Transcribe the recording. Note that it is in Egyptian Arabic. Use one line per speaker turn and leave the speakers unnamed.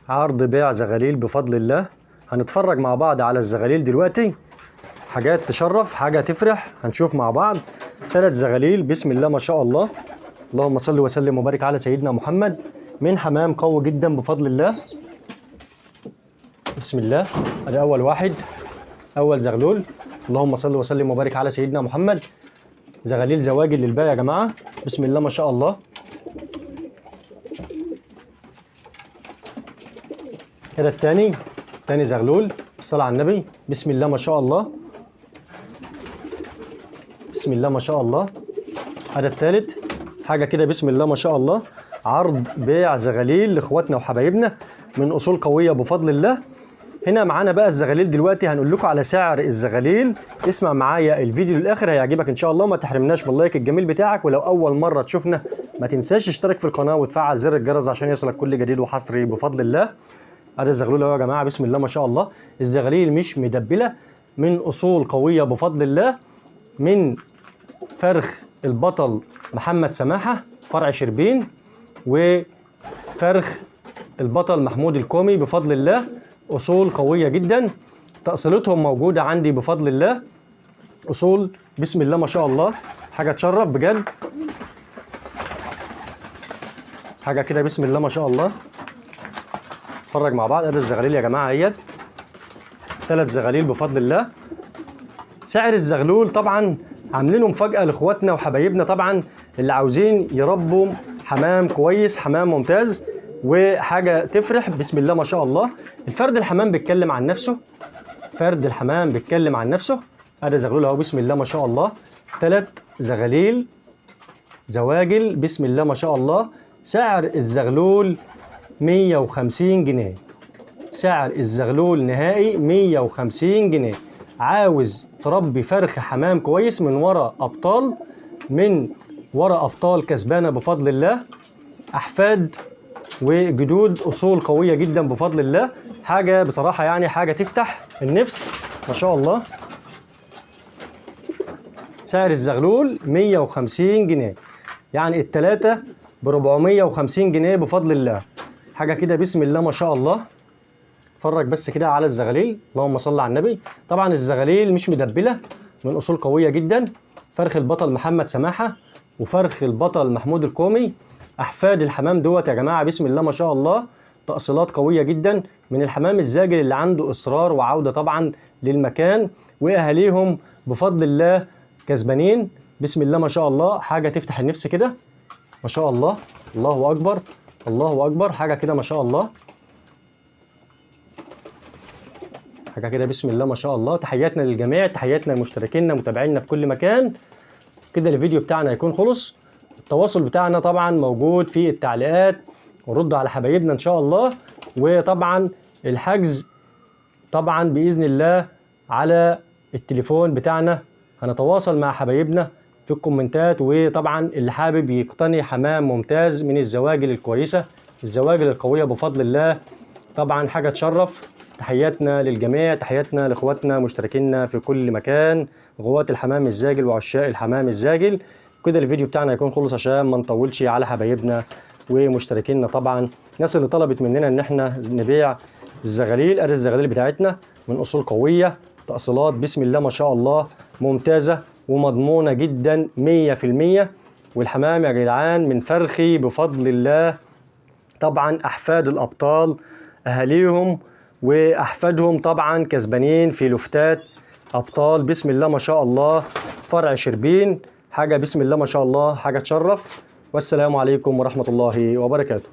عرض بيع زغاليل بفضل الله. هنتفرج مع بعض على الزغاليل دلوقتي، حاجات تشرف، حاجة تفرح. هنشوف مع بعض 3 زغاليل بسم الله ما شاء الله، اللهم صل وسلم وبارك على سيدنا محمد، من حمام قوي جدا بفضل الله. بسم الله، ادي اول واحد، اول زغلول، اللهم صل وسلم وبارك على سيدنا محمد. زغاليل زواجل للبيع يا جماعة، بسم الله ما شاء الله. كده التاني، تاني زغلول، بالصلاة على النبي، بسم الله ما شاء الله، بسم الله ما شاء الله. هذا التالت، حاجة كده بسم الله ما شاء الله. عرض بيع زغاليل لاخواتنا وحبايبنا من اصول قوية بفضل الله. هنا معانا بقى الزغاليل دلوقتي، هنقول لكم على سعر الزغاليل. اسمع معايا الفيديو للاخر هيعجبك ان شاء الله. ما تحرمناش بال like الجميل بتاعك، ولو اول مرة تشوفنا ما تنساش تشترك في القناة وتفعل زر الجرس عشان يصلك كل جديد وحصري بفضل الله. ادي الزغلول اهو يا جماعة، بسم الله ما شاء الله. الزغاليل مش مدبله، من اصول قوية بفضل الله، من فرخ البطل محمد سماحة فرع شربين، وفرخ البطل محمود الكومي بفضل الله. اصول قوية جدا، تأصيلتهم موجودة عندي بفضل الله. اصول بسم الله ما شاء الله، حاجة تشرف بجد، حاجة كده بسم الله ما شاء الله. نتفرج مع بعض. ادي الزغاليل يا جماعة اهيت، 3 زغاليل بفضل الله. سعر الزغلول طبعا عاملينه مفاجاة لاخواتنا وحبايبنا، طبعا اللي عاوزين يربوا حمام كويس، حمام ممتاز وحاجه تفرح بسم الله ما شاء الله. الفرد الحمام بيتكلم عن نفسه، فرد الحمام بيتكلم عن نفسه. ادي زغلول اهو بسم الله ما شاء الله، 3 زغاليل زواجل بسم الله ما شاء الله. سعر الزغلول 150 جنيه، سعر الزغلول نهائي 150 جنيه. عاوز تربي فرخ حمام كويس من ورا ابطال، من ورا ابطال كسبانه بفضل الله، احفاد وجدود اصول قوية جدا بفضل الله. حاجة بصراحة يعني حاجة تفتح النفس ما شاء الله. سعر الزغلول 150 جنيه، يعني التلاتة ب 450 جنيه بفضل الله. حاجة كده بسم الله ما شاء الله. اتفرج بس كده على الزغاليل، اللهم صل على النبي. طبعا الزغاليل مش مدبله، من اصول قوية جدا. فرخ البطل محمد سماحة وفرخ البطل محمود الكومي، احفاد الحمام دوت يا جماعة بسم الله ما شاء الله. تأصيلات قوية جدا من الحمام الزاجل اللي عنده اصرار وعوده طبعا للمكان، واهاليهم بفضل الله كسبانين بسم الله ما شاء الله. حاجة تفتح النفس كده ما شاء الله، الله اكبر الله اكبر، حاجة كده ما شاء الله، حاجة كده بسم الله ما شاء الله. تحياتنا للجميع، تحياتنا لمشتركينا متابعينا في كل مكان. كده الفيديو بتاعنا يكون خلص. التواصل بتاعنا طبعا موجود في التعليقات، ونرد على حبايبنا ان شاء الله. وطبعا الحجز طبعا باذن الله على التليفون بتاعنا، هنتواصل مع حبايبنا في الكومنتات. وطبعا اللي حابب يقتني حمام ممتاز من الزواجل الكويسة، الزواجل القوية بفضل الله، طبعا حاجة تشرف. تحياتنا للجميع، تحياتنا لاخواتنا مشتركينا في كل مكان، غواة الحمام الزاجل وعشاق الحمام الزاجل. كده الفيديو بتاعنا يكون خلص عشان ما نطولش على حبايبنا ومشتركينا. طبعا الناس اللي طلبت مننا ان احنا نبيع الزغاليل، ادي الزغاليل بتاعتنا من اصول قوية، تأصيلات بسم الله ما شاء الله ممتازة ومضمونه جدا 100%. والحمام يا جدعان من فرخي بفضل الله، طبعا احفاد الابطال، اهاليهم واحفادهم طبعا كسبانين في لفتات ابطال بسم الله ما شاء الله. فرع شربين، حاجة بسم الله ما شاء الله، حاجة تشرف. والسلام عليكم ورحمة الله وبركاته.